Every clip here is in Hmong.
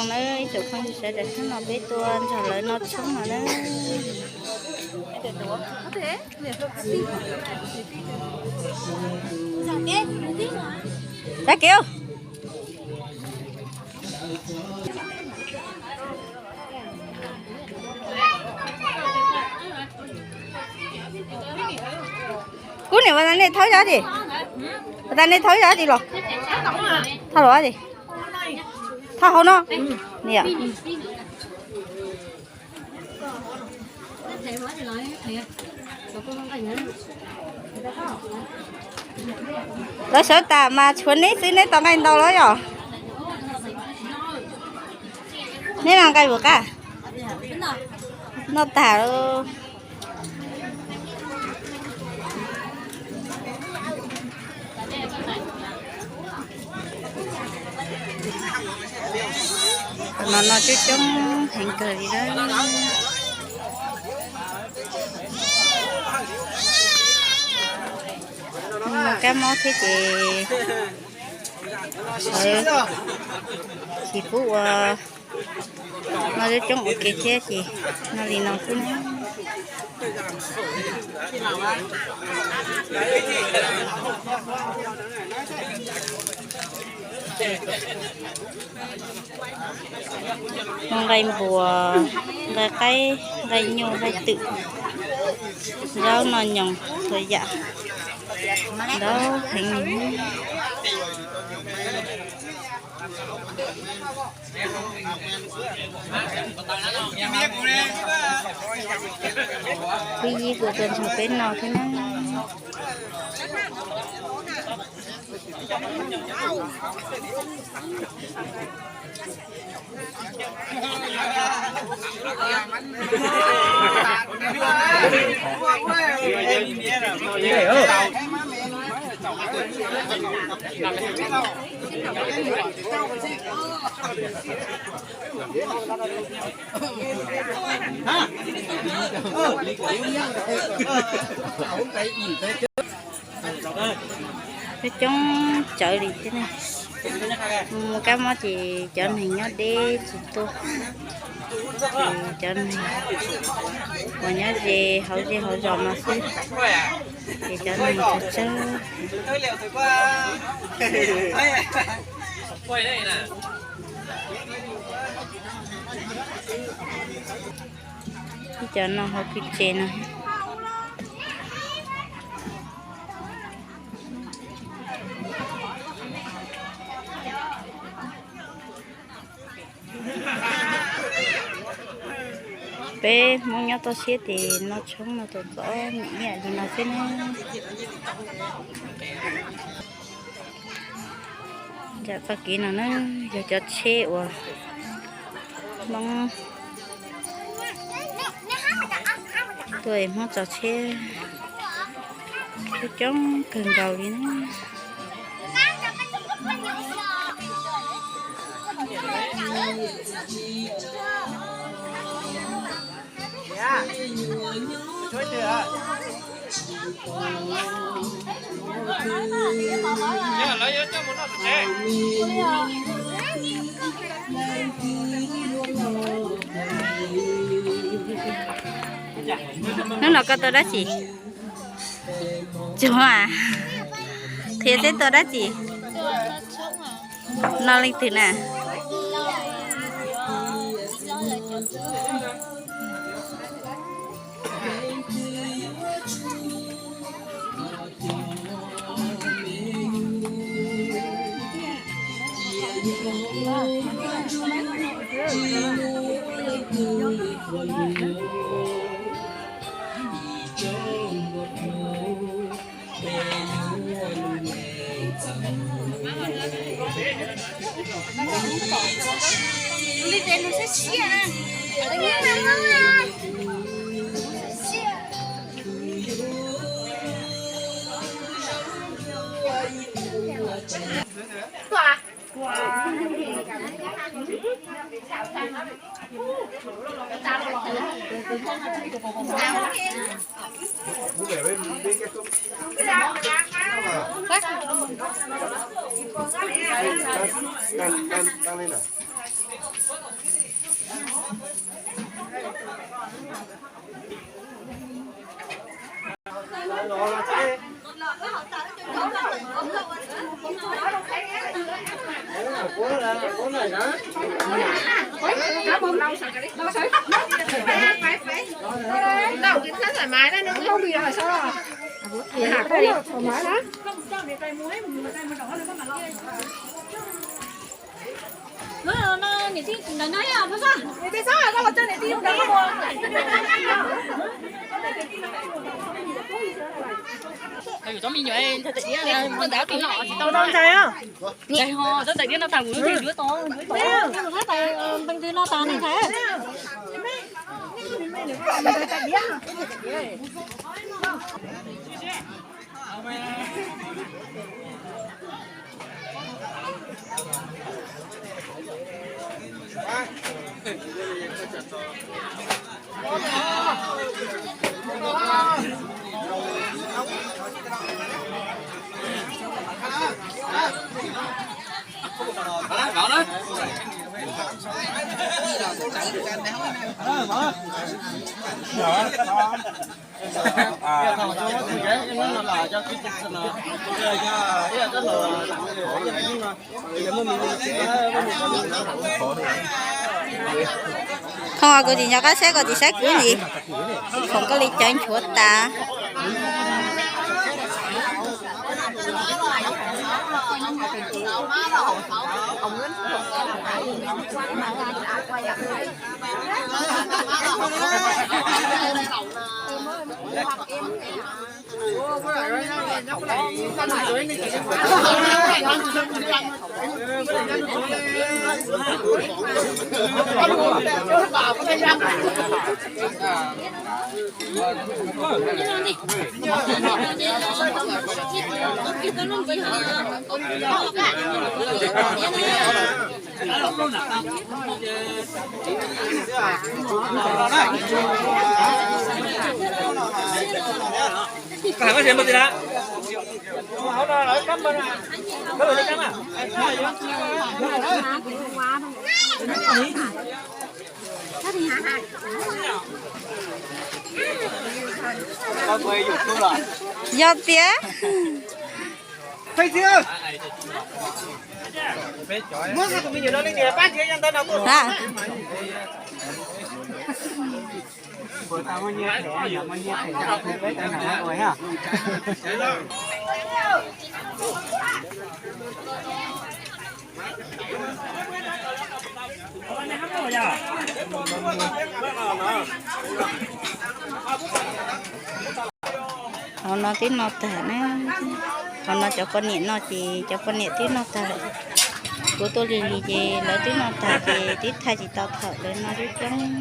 Na ib tsoom phooj ywg sawv daws, hnub no peb tuaj nrog lawv noj tshoob no na. Cab kev. Kub niam, ua tas nej thawb yov ces, ua tas nej thawb yov ces los, thawb los ces, thawb hauv no. Niam, lawv sawv tas mas tshuav neb xwb, neb tau nqaij ntau lawm yom? Neb noj nqaij puas qab? Noj tag lawm. Qhov no noj coob coob heev kawg li na. Muaj kab mob thiab ces sawv tsis pub ua, noj coob coob ua ke thiab ces noj li no xwb na. Muaj nqaij npuas, nqaij qaib, nqaij nyuj, nqaij twm, zaub noj nyoos, txhua yam ntau heev. Kuj yog kuv tuaj nrog peb noj thiab na. Coob coob tsawv li thiab ne. Mus kab mob ces cov neeg nyob deb tsis tuaj, ces cov neeg uas nyob ze hauv zej hauv zos no xwb, ces cov neeg tsawg tsawg. Ib cov no hauv pw tsev no. Peb Hmoob nyob toj siab ces noj tshoob no txom txom nyem ib yam li no xwb na. Nram txoj kev no na yog cov tsheb uas Hmoob tuaj es Hmoob txog tsheb coob coob kawg nkaus li na. Hnub no koj tuaj dab tsi? Tsuag, qhia seb tuaj dab tsi? No leej twg na? Thov kuv tsis nco qab saib, kuv tsis saib kwv ntxiv. Foom koj li cov nchuav tas. Yog tiag. Hauv no twb noj tag na. Hauv no cov poj niam noj ces cov poj niam twb noj tag lawm. Kuv tuaj lig lig ces lawv twb noj tag ces twb thaij tsis tau thaum lawv noj lub coob ua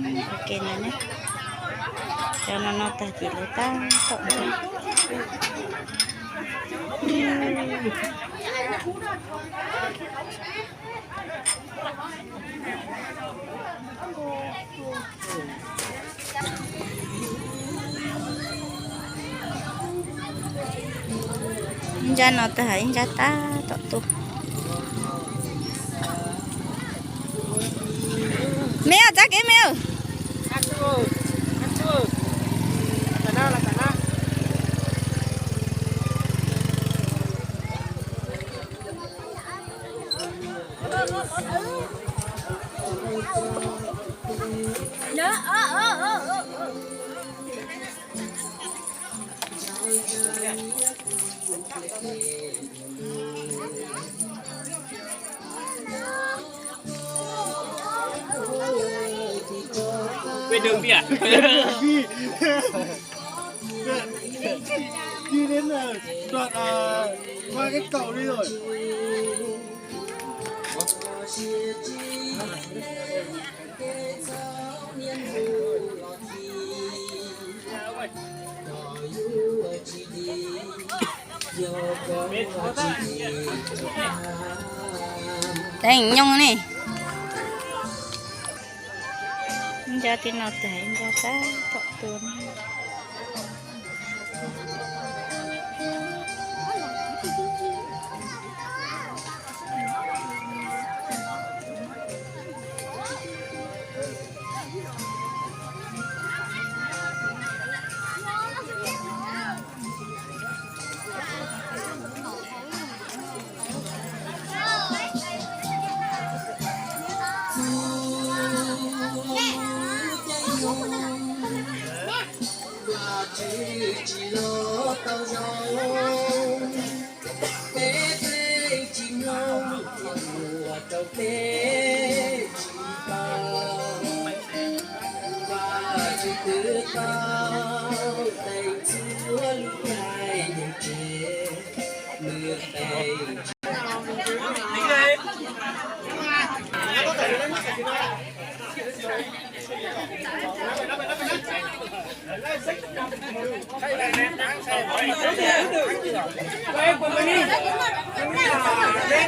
ke ntawd ne. Cov no noj tag ces lawv tab tom ntag. Ib nrab no tag, ib nrab tab tom tuaj. Me, txav kev me. Đi đến ờ, đoạn ờ, qua cái cầu đi rồi. Teev nyoog ne. Nco tij no tag nco tab tom tua ne. Tsis los tau zoo, peb peb tsis mloog, ua rau peb tsis tau. Vajtswv twb tau teem txhua lub caij nyoog tseg, nws teem Li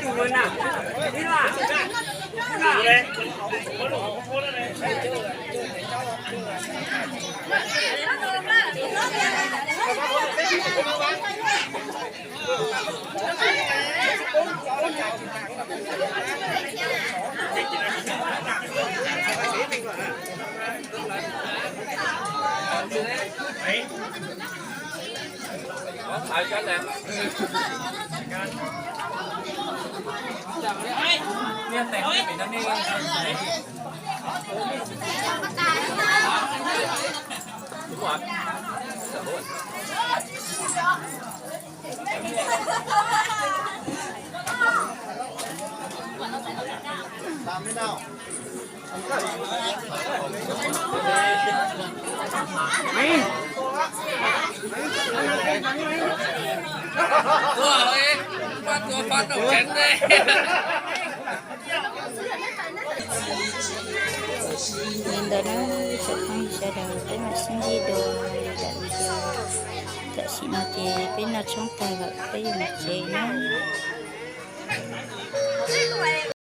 ntawd na, tsoom phooj ywg sawv daws, peb mam sib ntsib dua lwm daim video. Tam sim no ces peb noj tshoob tag lawm, peb yuav mus tsev na.